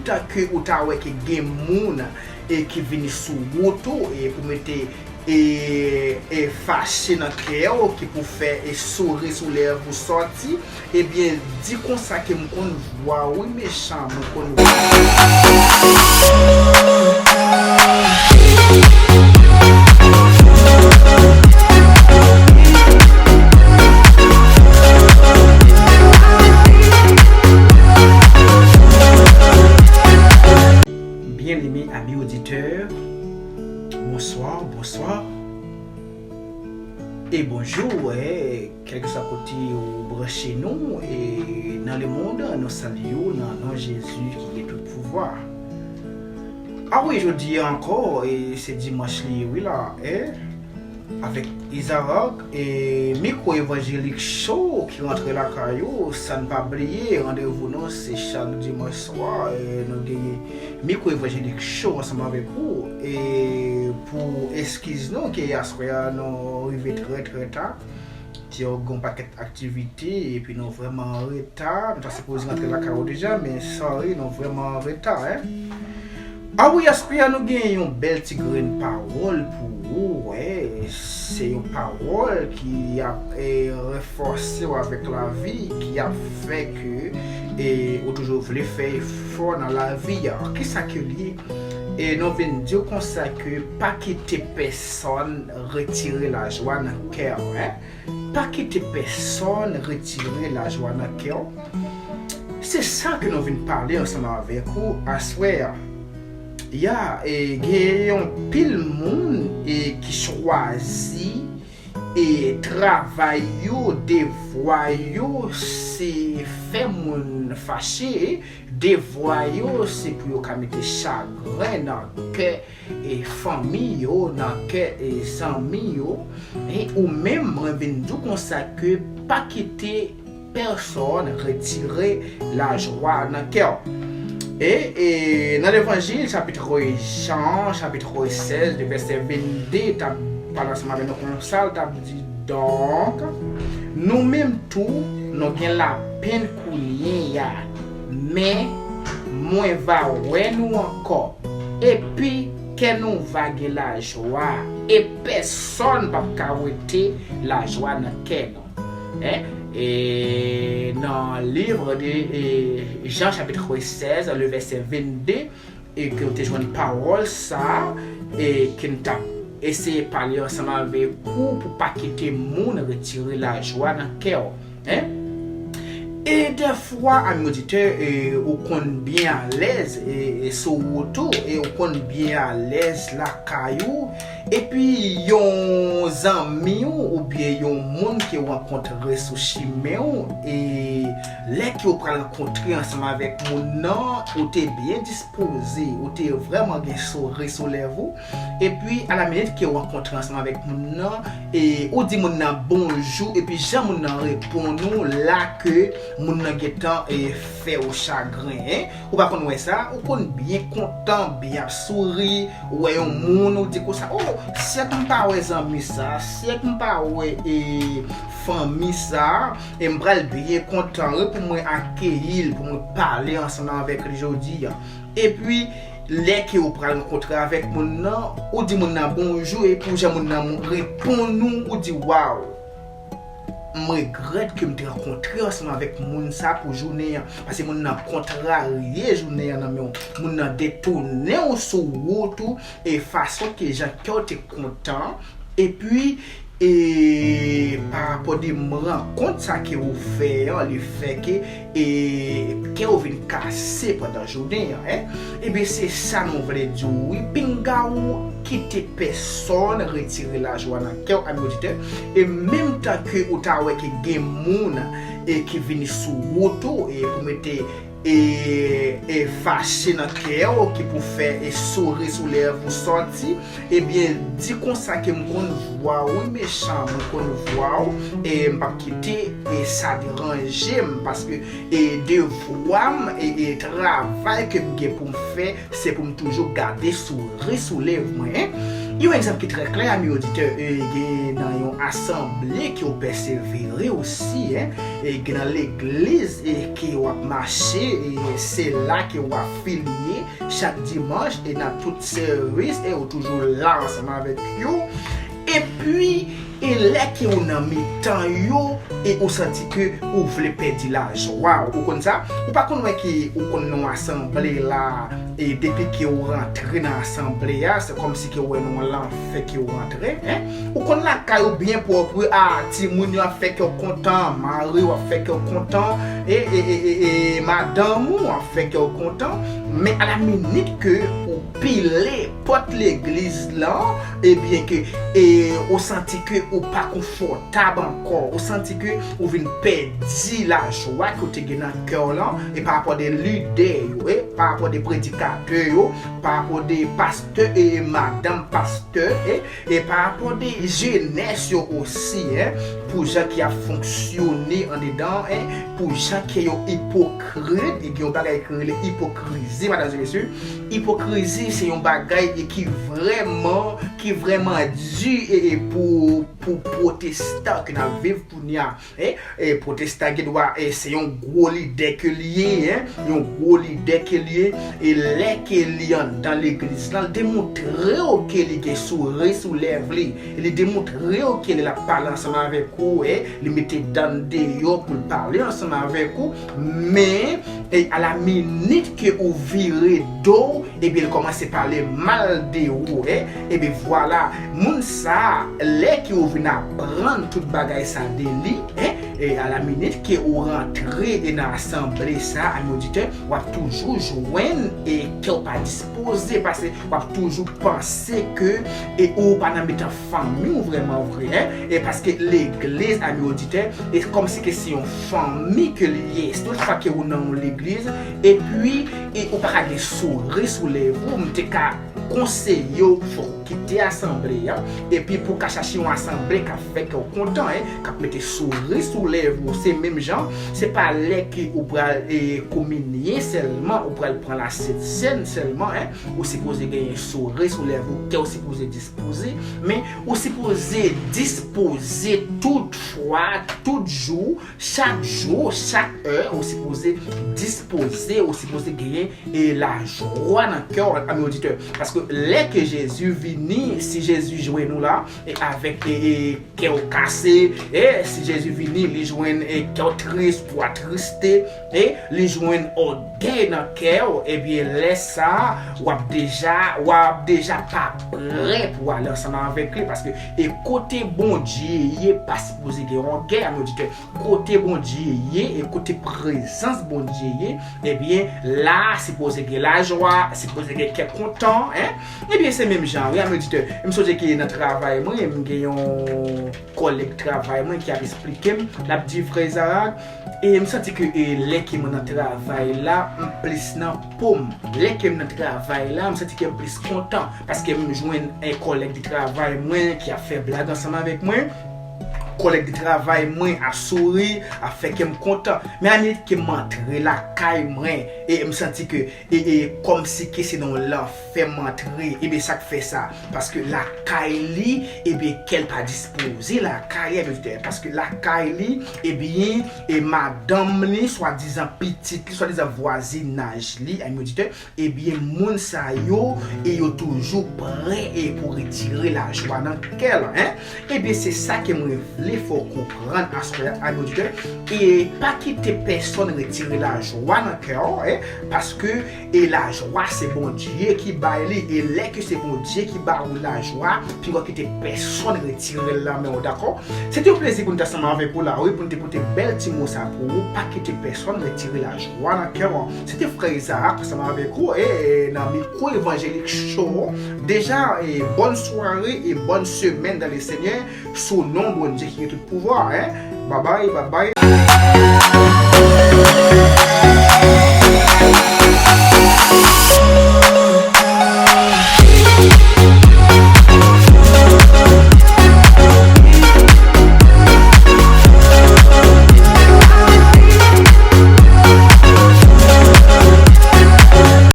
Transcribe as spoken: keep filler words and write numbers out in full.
Tan ke ou ta wè ke gen moun e ki vini sou wout ou e pou mete e, e fache nan kè w, ki pou fè e souri sou lèv ou sòti, ebyen, di konsa ke m konn vwa w wi, mechan, mwen konn vwa w. Byeneme ami oditè, bonswa, bonswa e bonjou, eh, kèlkeswa kote ou branche nou e nan lemonn, nou salye w nan non Jezi ki gen tout pouvwa. A wi, jodi a ankò, e se dimanch li ye wi la, eh, avèk Izarak e Mikwo Evanjelik Show ki rantre lakay ou, san n pa bliye, randevou nou se chak dimanch swa, e nou genyen Mikwo Evanjelik Show ansanm avèk ou, e pou eskiz nou ke aswè a nou rive trè, trè ta, ti yon pakèt aktivite, epi nou vrèman an reta. Nou ta sipoze rantre lakay ou deja, men sorry, nou vrèman an reta, en. A wi, aswè a nou gen yon bèl ti grenn pawòl pou ou, wi. Se yon pawòl ki ap, eh, ranfòse w avèk lavi, ki ap fè ke, eh, ou toujou vle fè efò nan lavi a. Kisa ke li ye? E nou vin di w konsa ke pa kite pèsonn retire lajwa nan kè w, en. Pa kite pèsonn retire lajwa nan kè w. Se sa ke nou vin pale ansanm avèk ou aswè a. Ya, e gen yon pil moun e ki chwazi e travay yo, devwa yo, se fè moun fache, devwa yo, se pou yo ka mete chagren nan kè e fanmi yo, nan kè e zanmi yo, e ou menm, mwen vin di w konsa ke pa kite pèsonn retire lajwa nan kè w. E, e nan Levanjil, chapit Jan, chapit sèz, de vèsè vennde, t ap pale ansanm avè nou konsa, l t ap di, donk, nou menm tou, nou gen lapenn kounye a, men mwen va wè nou ankò, epi kè nou va gen lajwa, e pèsonn p ap ka wete lajwa nan kè nou. En? E nan liv de, e, Jan, chapit sèz, le vèsè vennde, e ke w te jwenn pawòl sa a, e ke n t ap eseye pale ansanm avèk ou pou pa kite moun retire lajwa nan kè w. En? E dèfwa, ami oditè, e, ou konn byen alèz, e, e sou wout ou, e ou konn byen alèz lakay ou, epi yon zanmi w oubyen yon moun ke w rankontre sou chimen w, e lè ke w pral rankontre ansanm avèk moun nan, ou te byen dispoze, ou te vrèman gen souri sou lèv ou, epi alaminit ke w rankontre ansanm avèk moun nan, e ou di moun nan bonjou, epi jan moun nan reponn ou, la ke moun nan gentan, e, fè ou chagren, en. Ou pa konn wè sa, ou konn byen kontan, byen ap souri, ou wè yon moun, ou di konsa, o, syèk m pa wè zanmi sa, syèk m pa wè, e, fanmi sa, e m pral byen kontan, wi, pou mwen akeyi l, pou mwen pale ansanm avèk li jodi a. Epi, lè ke ou pral rankontre avèk moun nan, ou di moun nan bonjou, epi ou jan moun nan reponn ou, ou di, waw, m regrèt ke m te rankontre ansanm avèk moun sa pou jounen an, paske moun nan kontrarye jounen an nan men w, moun nan detounen w sou wout ou, e fason ke jan kè w te kontan, epi, e pa rapò de rankont sa ke ou fè an, le fè ke, e kè w vin kase pandan jounen an, en. Ebyen, se sa nou vle di w, wi. Pinga w kite pèsonn retire lajwa nan kè w, ami oditè. E menm tan ke ou ta wè ke gen moun, e ki vini sou wout ou, e pou mete, e, e fache nan kè w, ki pou fè, e souri sou lèv ou sòti, ebyen, di konsa ke m konn vwa w, wi, mechan, mwen konn vwa w, e m p ap kite, e sa deranje m, paske, e devwa m, e, e travay ke m gen pou m fè, se pou m toujou gade souri sou lèv mwen, en. Yon egzanp ki trè klè, ami oditè, e, gen nan yon asanble ke w pèsevere osi, en, e gen nan legliz e ke w ap mache, e se la ke w afilye chak dimanch e nan tout sèvis, e ou toujou la ansanm avèk yo. Epi, e lè ke ou nan mitan yo, e ou santi ke ou vle pèdi lajwa w. Ou konn sa? Ou pa konn wè ke ou konn nan asanble la, e depi ke ou rantre nan asanble a, se kòmsi ke ou wè nan yon lanfè ke ou rantre, en? Ou konn lakay ou byen pwòp, wi, a, timoun yo ap fè kè w kontan, mari w ap fè kè w kontan, e, e, e, e, e madanm ou ap fè kè w kontan, men a la minit ke ou pile pòt legliz lan, ebyen ke, e, ou santi ke ou pa konfòtab ankò, ou santi ke ou vin pèdi lajwa ke w te gen nan kè w lan, e pa rapò de lidè yo, e pa rapò de predikatè yo, pa rapò de pastè e madanm pastè, e, e pa rapò de jenès yo osi, en, pou jan ke y ap fonksyone andedan, en, pou jan ke yo ipokrit, e gen yon bagay ki rele ipokrizi, madam e mesye. Ipokrizi, se yon bagay e ki vrèman, ki vrèman di, e, e pou, pou pwotestan ke n ap viv kounye a. E, e pwotestan gen dwa, e se yon gwo lidè ke li ye, en, yon gwo lidè ke li ye, e lè ke li anndan legliz lan, l demontre w ke li gen souri sou lèv li, e li demontre w ke lè l ap pale ansanm avèk ou, e li mete dan l deyò pou l pale ansanm avèk ou, men, e a la minit ke ou vire do, ebyen, l kòmanse pale mal de ou, e, ebyen, vwala, moun sa a, lè ke ou vin aprann tout bagay sa de li, e, e a la minit ke ou rantre e nan asanble sa a, ami oditè, w ap toujou jwenn e kè w pa dispoze, paske w ap toujou panse ke e ou pa nan mitan fanmi w vrèman vre, en, e paske legliz, ami oditè, e kòmsi ke se yon fanmi ke li ye. Si tout fwa ke ou nan yon legliz, epi, e ou pa ka gen souri sou lèv ou, m te ka konseye w, fòk ou kite asanble a, epi pou w ka chache yon asanble k ap fè kè w kontan, en, k ap mete souri sou lèv ou, se menm jan, se pa lè ke ou pral, e, kominye sèlman, ou pral pran lasyèt sèn sèlman, en, ou sipoze genyen souri sou lèv ou, kè w sipoze dispoze, men ou sipoze dispoze tout fwa, tout jou, chak jou, chak è, ou sipoze dispoze, ou sipoze genyen e lajwa nan kè w, ami oditè. Paske lè ke Jezi vini, si Jezi jwenn ou la, e avèk, e, e kè w kase, e si Jezi vini, li jwenn, e kè w tris, pou atriste, e li jwenn ògèy nan kè w, ebyen, lè sa a, w ap deja, w ap deja pa prè pou ale ansanm avèk li, paske e kote Bondye ye, pa sipoze gen ògèy, ami oditè. Kote Bondye ye e kote prezans Bondye ye, ebyen, la, sipoze gen lajwa, sipoze gen kè kontan, en. Ebyen, se menm jan, wi, ami oditè. M sonje ke nan travay mwen, m gen yon kòlèg travay mwen ki ap esplike m, l ap di, "Frè Isaac, e m santi ke, e, lè ke mwen nan travay la, m plis nan po m. Lè ke m nan travay la, m santi ke m plis kontan, paske m jwenn yon kòlèg de travay mwen ki ap fè blag ansanm avèk mwen." Kòlèg de travay mwen ap souri, ap fè kè m kontan. Men a minit ke m antre lakay mwen, e m santi ke, e, e kòmsi ke se nan yon lanfè m antre. Ebyen, sa k fè sa? Paske lakay li, ebyen, kè l pa dispoze lakay, ebyen, paske lakay li, ebyen, e madanm li, swadizan pitit li, swadizan vwazinaj li, ami oditè, ebyen, moun sa yo, e yo toujou prè, e pou retire lajwa nan kè l, en. Ebyen, se sa ke mwen vle fè w konprann aswè a, ami oditè. E pa kite pèsonn retire lajwa nan kè w, en, paske, e lajwa, se Bondye ki bay li. E lè ke se Bondye ki ba ou lajwa, pinga w kite pèsonn retire l nan men w, dakò? Se te yon plezi pou n t ansanm avèk ou la, wi, pou n te pote bèl ti mo sa pou ou. Pa kite pèsonn retire lajwa nan kè w. Se te frè Isaac ansanm avèk ou, e, e, nan Mikwo Evanjelik Show. Deja, e, bòn sware e bòn semèn dan le Senyè, sou non Bondye ki gen tout pouvwa, en. Babay, babay.